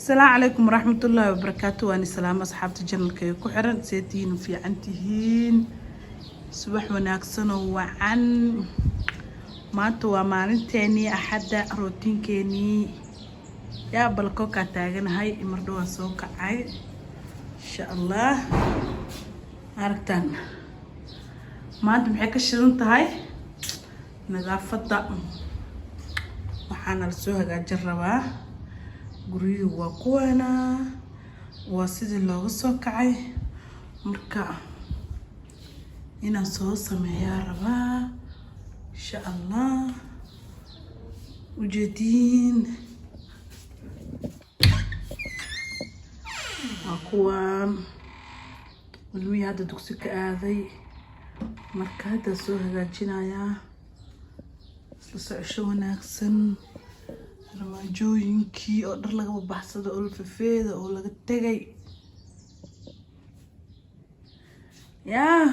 Asalaamu calaykum waraxmatullaahi wabarakaatu. Waan salaamo asxaabta channelka ee ku xiran. Seetihiin? Fiican tihiin? Subax wanaagsan oo wacan. Maanta waa maalinteenii Axadda, routinekeenii. Yaa balkoonkaa taaganahay, mardho waan soo kacay. Insha Allah aragtaan maanta maxay ka shidan tahay nadaafadda. Waxaana lasoo hagaajin rabaa guryuhu, waa kuwaana, waa sidii looga soo kacay. Marka inaan soo sameeyaa rabaa, insha Allah. Ujeediin, waa kuwaan ilmihii hadda dugsi ka aaday. Marka hadda soo hagaajinayaa. Isla socosho wanaagsan. Armaajooyinkii oo dhar laga baxsado oo lafafeeda oo laga tegay, yaa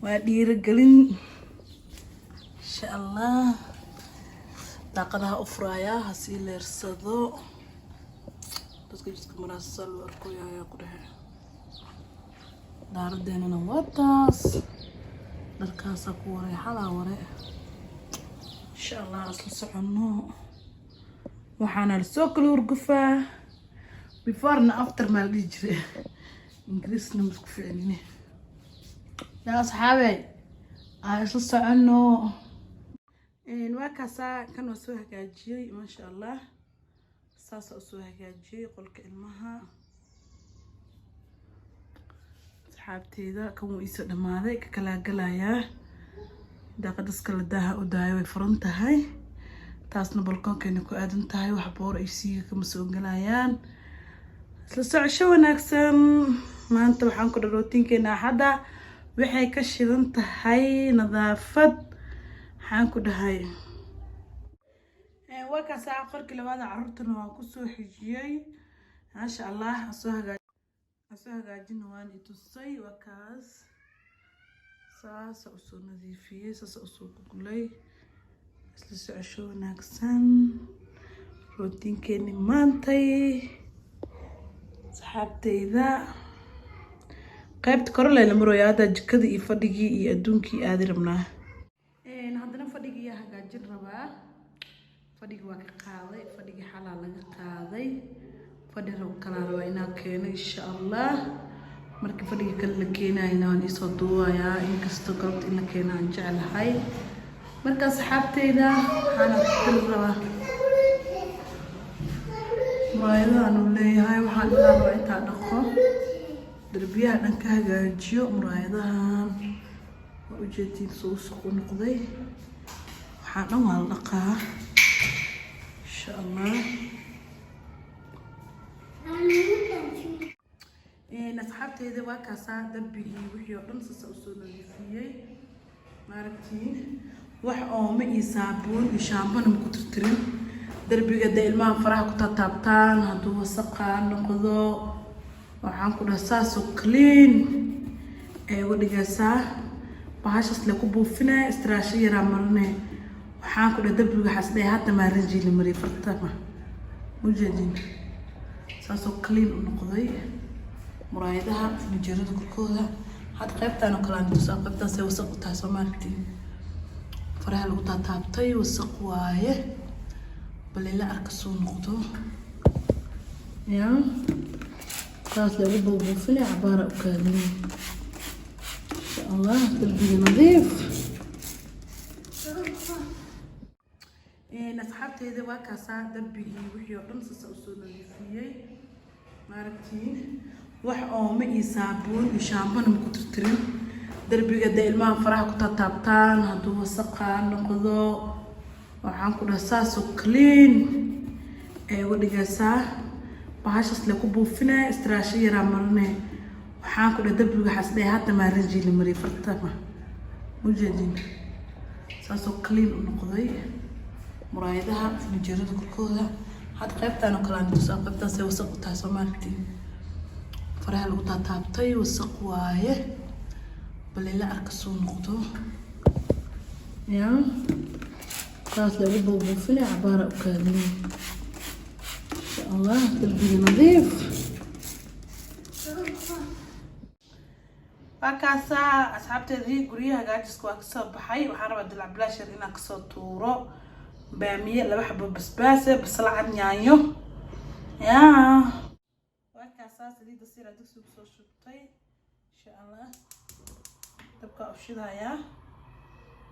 waa dhiirigelin, insha Allah. Daaqadaha u furaayaa, hasii leersado dadka jidka maraasa loo arkoya ayaa ku dhexe. Daaradeenana waa taas, dharkaasaa ku waray xalaa ware. Insha Allah isla soconno. Waxaana lasoo kala hurgufaa beforena after maa la dhihi jiray. Ingiriisna ma isku ficnine. Yaa asxaabe, aan isla soconno. Waa kaasaa, kan waa soo hagaajiyey, maasha Allah. Saasaa usoo hagaajiyey qolka ilmaha, asxaabteeda. Kan wuu iisoo dhamaaday, ka kalaa galayaa. Daaqadas kala daaha u daayo, way furan tahay. Taasna balkoonkeena ku aadan tahay, wax boor ay siiga kama soo galayaan. Isla socosho wanaagsan. Maanta waxaan ku dha routinekeena Axadda waxay ka shidan tahay nadaafad. Waxaan ku dhahay waa kaasaa, qolkii labaada caruurtana waan kusoo xijiyey, maasha Allah. Soo hagaajina, waan i tusay. Waa kaas, saasa usoo nadiifiyey, saasa usoo gugulay. Isla socosho wanaagsan. Routinekeeni maantay, asxaabteyda, qaybta kore layla marooya. Hadda jikada iyo fadhigii iyo adduunkii aadi rabnaa. Haddana fadhigii yaa hagaajin rabaa. Fadhigi waa ka qaaday, fadhigii xalaa laga qaaday. Fadhi kalaa rabaa inaa keeno, insha Allah. Markii fadhiga kale la keenayna waan iisoo duubayaa, inkastoo galabta in la keeno aan jeclahay. Marka asxaabteyda, waxaana tiri rabaa muraayadahan uu leeyahay. Waxaan ilaa rabaa intaa dhaqo, darbiyaha dhan ka hagaajiyo. Muraayadahan waa ujeediin soo wasaq u noqday. Waxaa dhan waa la dhaqaa, insha Allah. Asxaabteyda, waa kaasaa, darbigii wixii oo dhan sasa usoo nadiifiyey. Maaragtiin, wax ooma iyo saabuun iyo shaambana ma ku tirtirin darbiga. Dee ilmaha faraha ku taataabtaan hadduu wasaqaa noqdo. Waxaan ku dhaha saasoo clean ee uga dhigaysaa. Bahashaas le ku buufinaya, istiraasho yaraa marinay. Waxaan ku dhaha darbiga waxaas dhahay hadda maaranjii la mariyay fartama. Ujeedin, saasoo clean u noqday. Muraayadaha, furnijeerada korkooda. Hadda qaybtaan oo kale aan tusaa, qaybtaasay wasaq u tahay. Soo maaragtiin, faraha lagu taataabtay, wasaq waaye. Bal ila arka soo noqdo. Ya saas lagu buubuufinaya, cabaara u kaadinay, insha Allah. Darbiga nadiif. Asxaabteyda, waa kaasaa, darbigii wixii oo dhan sasa usoo nadiifiyey. Maaragtiin, wax ooma iyo saabuun iyo shaambana ma ku tirtirin darbiga. Dee ilmaha faraha ku taataabtaan hadduu wasaqaa noqdo. Waxaan ku dhaha saasoo clean ee uga dhigaysaa. Bahashaas le ku buufinaya, istiraasho yaraa marinay. Waxaan ku dhaha darbiga waxaas dhahay hadda maaranjii la mariyay fartama. Ujeedin, saasoo clean u noqday. Muraayadaha, furnijeerada korkooda. Hadda qaybtaan oo kale aan tusaa, qaybtaasay wasaq u tahay. Soo maaragtiin, faraha lagu taataabtay, wasaq waaye. Bal ila arka soo noqdo. Ya saas lagu buubuufinaya, cabaara u kaadinay, insha Insha Allah, darbiga nadiif. Waa kaasaa, asxaabteedii, guryaha hagaajiska waa kasoo baxay. Waxaan rabaa dilac bilaashar inaan kasoo tuuro baamiye, laba xabo basbaase, basal cad, yaanyo. Ya, waa kaasaa, saliidda sira digsiga kusoo shubtay. Insha Allah, dabkaa u shidayaa.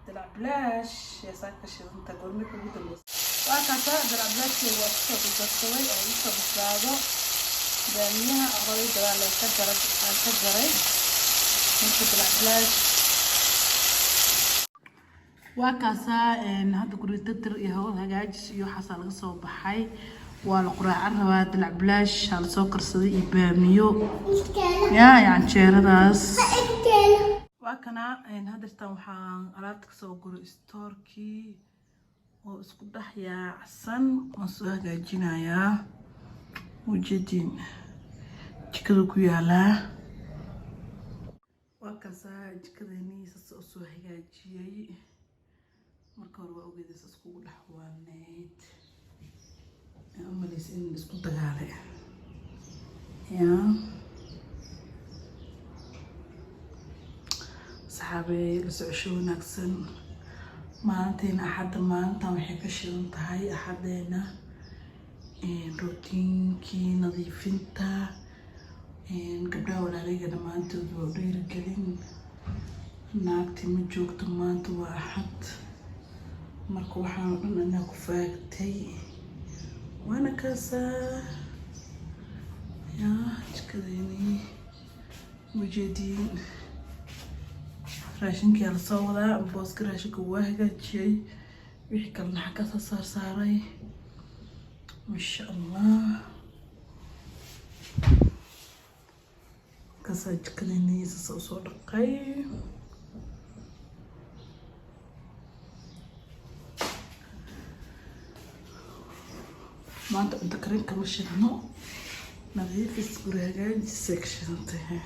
Dilac bilaash yaa ka shidanta goormi ugu dambeysa. Waa kaasaa, dilac bilaashkeeda waa kusoo dardarsaday oo igu soo bislaado. Baamiyaha horay gadaal ka jaray, aan ka jaray. Marka dilac bilaash waa kaasaa. Hadda guri tatir iyo hawl hagaajis iyo waxaasaa laga soo baxay, waa la quraacan rabaa. Dilac bilaash aa lasoo karsaday iyo baamiyo ya iyo canjeeradaas. Waa kana, haddeertan waxaan alaabta kasoo guray stoorkii oo isku dhex yaacsan, waan soo hagaajinayaa. Ujeediin, jikadu ku yaalaa. Waa kaasaa, jikadeenii sasa u soo hagaajiyey. Marka hore waa ogeeda sas kugu dhex waalneyd, umaleysa in isku dagaalay. Ya saxaabey, la socosho wanaagsan. Maalinteena Axadda, maalintan waxay ka shidan tahay Axadeena routinkii nadiifinta. Gabdhaha walaalayga dhammaantood waa u dhiirigelin. Naagti ma joogto maanta, waa Axad. Marka waxaan dhan anaa ku faagtay, waana kaasaa. Yaa jikadeenii ujeediin, raashinkii lasoo wadaa. Booska raashinka waa hagaajiyey, wixii kalena xagga soo saar saaray. Masha Allah, kaasaa jikadeenii sasa usoo dhaqay. Maanta cunto karin kama shidno, nadiifis, guri hagaajisay ka shidantahay.